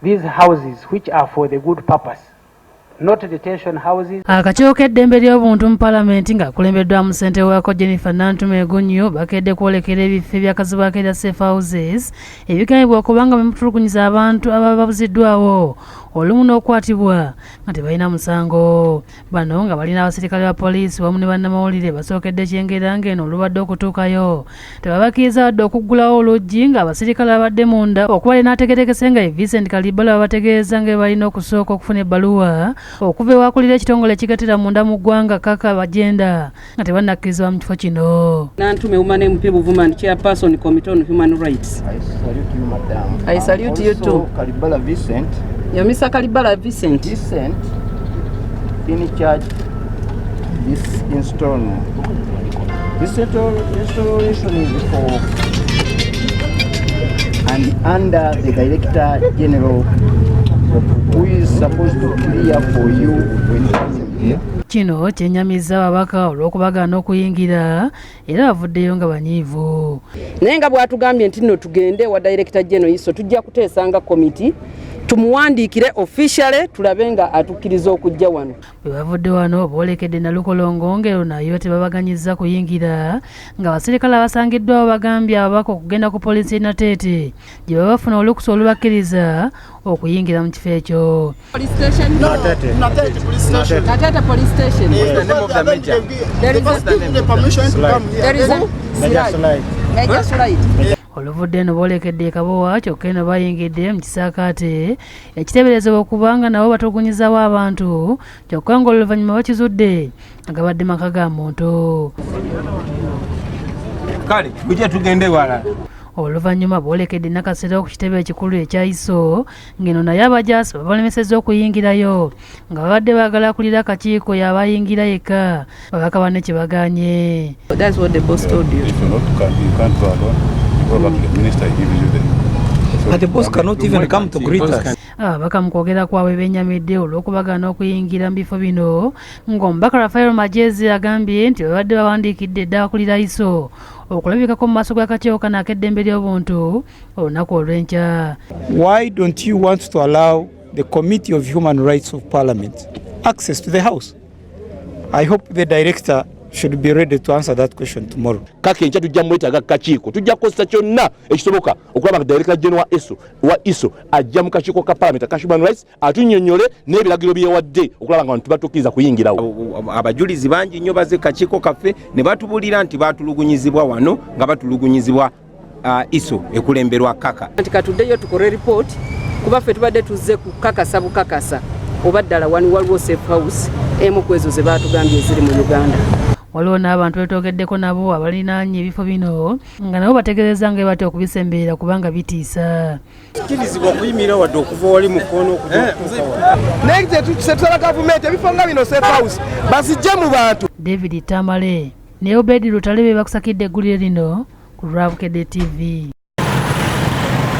These houses, which are for the good purpose, not detention houses. Akakiiko k'eddembe ly'obuntu mu Palamenti ng'akulembeddwamu ssentebe waako Jennifer Nantume Egunyu bakedde kwolekera ebifo ebyakazibwako erya safe houses ebigambibwa okuba nga bemutulugunyiza abantu ababa babuziddwawo olumu n'okukwatibwa nga tebalina musango. Bano nga balina abasirikale ba poliisi wamu ne bannamawulire basookedde Kyengera ng'eno olubadde okutuukayo tebabakkiriza wadde okuggulawo oluggi ng'abasirikale abadde munda okubali n'ategerekese nga ye Vincent Kalibala babategeeza nga balina okusooka okufuna ebbaluwa okuva ewakulira ekitongole ekigattira munda mu ggwanga Kaka Bagyenda nga tebannakkirizibwa mu kifo kino. Nantume Woman MP Buvuma and Chairperson, Committee on Human Rights. I salute you, madam. I salute you Also, too. Kalibala Vincent. You're Mr. Kalibala Vincent. Vincent in charge this installment. This installation is for and under the Director General who is supposed to clear for you when here. Kino kyenyamizza ababaka olw'okubagaana okuyingira era bavuddeyo nga banyiivu. Naye nga bw'atugambye nti nno tugende wa Director General ISO, tujja kuteesa nga komiti tumuwandiikire officially tulabe nga atukkiriza okujja wano. Bwe bavudde wano boolekedde Nalukolongo ng'ero nayo tebabaganyizza kuyingira ng'abasirikale abasangiddwawo bagambye ababaka okugenda ku poliisi e Nateete gye baba bafuna olukusa olubakkiriza okuyingira mu kifo ekyo. Police station? Natete. Natete Police Station. Natete Police Station. What's the name of the major? There is a- Give the permission to come here. There is a Major Sulait. Major Sulait. Oluvudde eno boolekedde e Kabowa kyokka eno bayingidde mu kisaakaate ekiteeberezebwa okuba nga nabo batulugunyizawo abantu kyokka ng'oluvannyuma bakizudde nga gabadde maka ga muntu. Kale tujje tugende walala. Oluvannyuma boolekedde Nakasero ku kitebe ekikulu ekya ISO ng'eno naye abajaasi babalemesezza okuyingirayo nga babadde baagala akulira akakiiko y'abayingira yekka babaka banne kye bagaanye. That's what the boss told you. If you're not, you can't go alone. You go back to the minister, he gives you the. So But the boss cannot even come to greet us. Ababaka mu kwogera kwabwe bennyamidde olw'okubagaana okuyingira mu bifo bino ng'omubaka Rafael Magyezi agambye nti babadde bawandiikidde dda akulira ISO okulabikako mu maaso g'akakiiko kano ak'eddembe ly'obuntu olunaku olw'enkya. Why don't you want to allow the Committee of Human Rights of Parliament access to the house? I hope the director should be ready to answer that question tomorrow. Kaka enkya tujja mwetaaga kakiiko. Tujja kukozesa kyonna ekisoboka okulaba nga Director General wa ISO ajja mu kakiiko ka Parliament aka Human Rights atunnyonnyole n'ebiragiro byewadde okulaba nga bantu batukkiriza kuyingirawo. Abajulizi bangi nnyo baze kakiiko kaffe ne batubuulira nti batulugunyizibwa wano nga batulugunyizibwa ISO ekulemberwa Kaka. Nti katuddeyo tukole report kuba ffe tubadde tuzze kukakasa bukakasa oba ddala wano waliwo safe house emu ku ezo ze baatugambye eziri mu Uganda. Waliwo n'abantu betwogeddeko nabo abalinaanye ebifo bino nga nabo bategeezezza nga batya okubisemberera kubanga bitiisa. Kirizibwa okuyimirira wadde okuva wali mu kkoona okujja okutuuka wano. Naye tetusaba gavumenti ebifo nga bino safe house bazijje mu bantu. David Tamale ne Obedi Lutale be bakusakidde eggulire lino ku lwa Bukedde TV.